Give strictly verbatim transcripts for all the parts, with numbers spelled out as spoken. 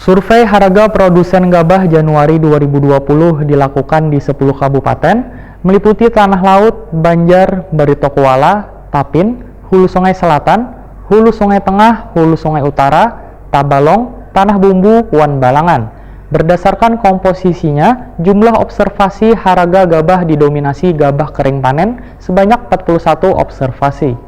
Survei harga produsen gabah Januari dua ribu dua puluh dilakukan di sepuluh kabupaten, meliputi Tanah Laut, Banjar, Barito Kuala, Tapin, Hulu Sungai Selatan, Hulu Sungai Tengah, Hulu Sungai Utara, Tabalong, Tanah Bumbu, wan Balangan. Berdasarkan komposisinya, jumlah observasi harga gabah didominasi gabah kering panen sebanyak empat puluh satu observasi.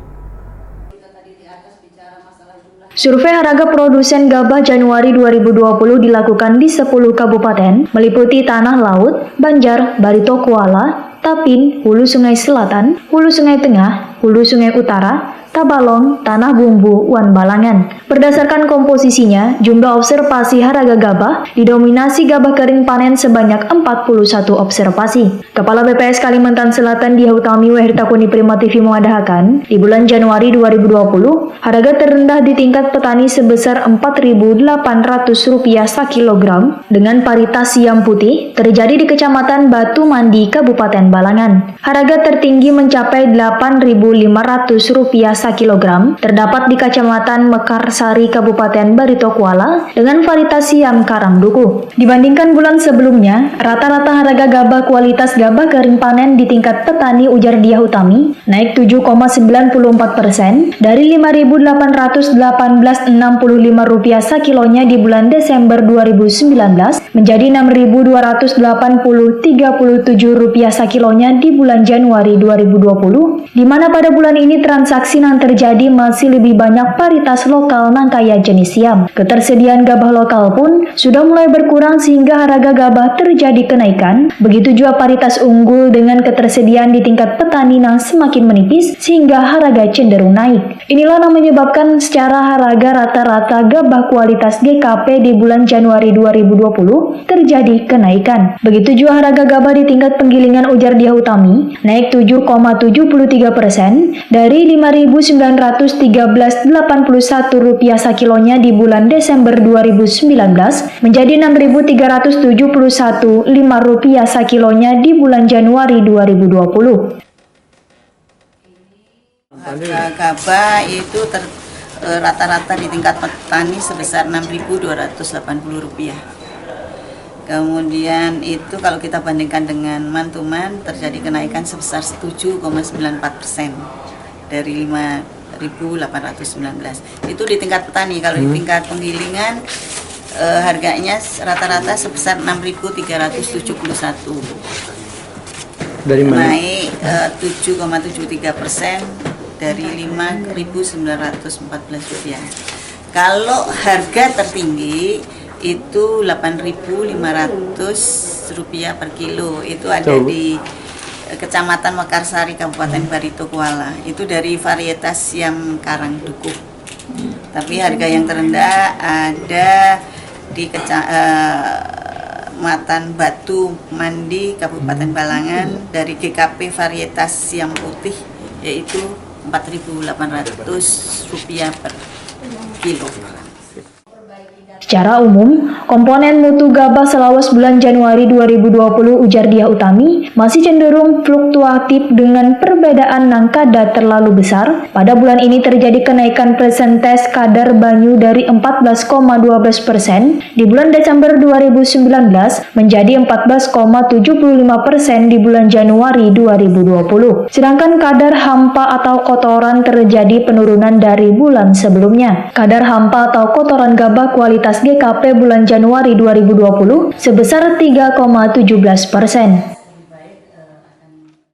Survei harga produsen gabah Januari dua ribu dua puluh dilakukan di sepuluh kabupaten, meliputi Tanah Laut, Banjar, Barito Kuala, Tapin, Hulu Sungai Selatan, Hulu Sungai Tengah, Hulu Sungai Utara, Tabalong, Tanah Bumbu, wan Balangan. Berdasarkan komposisinya, jumlah observasi harga gabah didominasi gabah kering panen sebanyak empat puluh satu observasi. Kepala B P S Kalimantan Selatan Diah Utami Wahirta Kuni Prima T V mengadahakan, di bulan Januari dua ribu dua puluh, harga terendah di tingkat petani sebesar empat ribu delapan ratus rupiah sakilogram dengan paritas siam putih terjadi di Kecamatan Batu Mandi, Kabupaten Balangan. Harga tertinggi mencapai delapan ribu lima ratus rupiah sakilogram terdapat di Kecamatan Mekarsari, Kabupaten Barito Kuala dengan varietas siam karang duku. Dibandingkan bulan sebelumnya, rata-rata harga gabah kualitas gabah kering panen di tingkat petani ujar Diah Utami naik tujuh koma sembilan puluh empat persen dari lima ribu delapan ratus delapan belas enam puluh lima rupiah sakilonya di bulan Desember dua ribu sembilan belas menjadi enam ribu dua ratus delapan puluh tiga puluh tujuh rupiah sakilonya di bulan Januari dua ribu dua puluh, di mana pada bulan ini transaksi yang terjadi masih lebih banyak paritas lokal nang kaya jenis siam. Ketersediaan gabah lokal pun sudah mulai berkurang sehingga harga gabah terjadi kenaikan. Begitu jua paritas unggul dengan ketersediaan di tingkat petani nang semakin menipis sehingga harga cenderung naik. Inilah nang menyebabkan secara harga rata-rata gabah kualitas G K P di bulan Januari dua ribu dua puluh terjadi kenaikan. Begitu jua harga gabah di tingkat penggilingan ujar Diah Utami naik tujuh koma tujuh puluh tiga persen dari lima ribu sembilan ratus tiga belas delapan puluh satu rupiah sakilonya di bulan Desember dua ribu sembilan belas menjadi enam ribu tiga ratus tujuh puluh satu lima rupiah sakilonya di bulan Januari dua ribu dua puluh. Harga gabah itu ter, eh, rata-rata di tingkat petani sebesar enam ribu dua ratus delapan puluh rupiah. Kemudian itu kalau kita bandingkan dengan month to month terjadi kenaikan sebesar tujuh koma sembilan empat persen dari lima ribu delapan ratus sembilan belas. Itu di tingkat petani. Kalau di tingkat penggilingan eh, harganya rata-rata sebesar enam ribu tiga ratus tujuh puluh satu. Dari mana? Naik eh, tujuh koma tujuh tiga persen dari lima ribu sembilan ratus empat belas rupiah. Kalau harga tertinggi itu delapan ribu lima ratus rupiah per kilo. Itu ada Jauh. Di eh, Kecamatan Mekarsari, Kabupaten Barito Kuala. Itu dari varietas siam karang dukuh. Tapi harga yang terendah ada di Keca, eh, Matan Batu Mandi, Kabupaten Balangan, dari G K P varietas siam putih, yaitu empat ribu delapan ratus rupiah per kilo. Secara umum, komponen mutu gabah selawas bulan Januari dua ribu dua puluh ujar Diah Utami masih cenderung fluktuatif dengan perbedaan nang kada terlalu besar. Pada bulan ini terjadi kenaikan persentes kadar banyu dari empat belas koma dua belas persen di bulan Desember dua ribu sembilan belas menjadi empat belas koma tujuh puluh lima persen di bulan Januari dua ribu dua puluh. Sedangkan kadar hampa atau kotoran terjadi penurunan dari bulan sebelumnya. Kadar hampa atau kotoran gabah kualitas G K P bulan Januari dua ribu dua puluh sebesar tiga koma tujuh belas persen.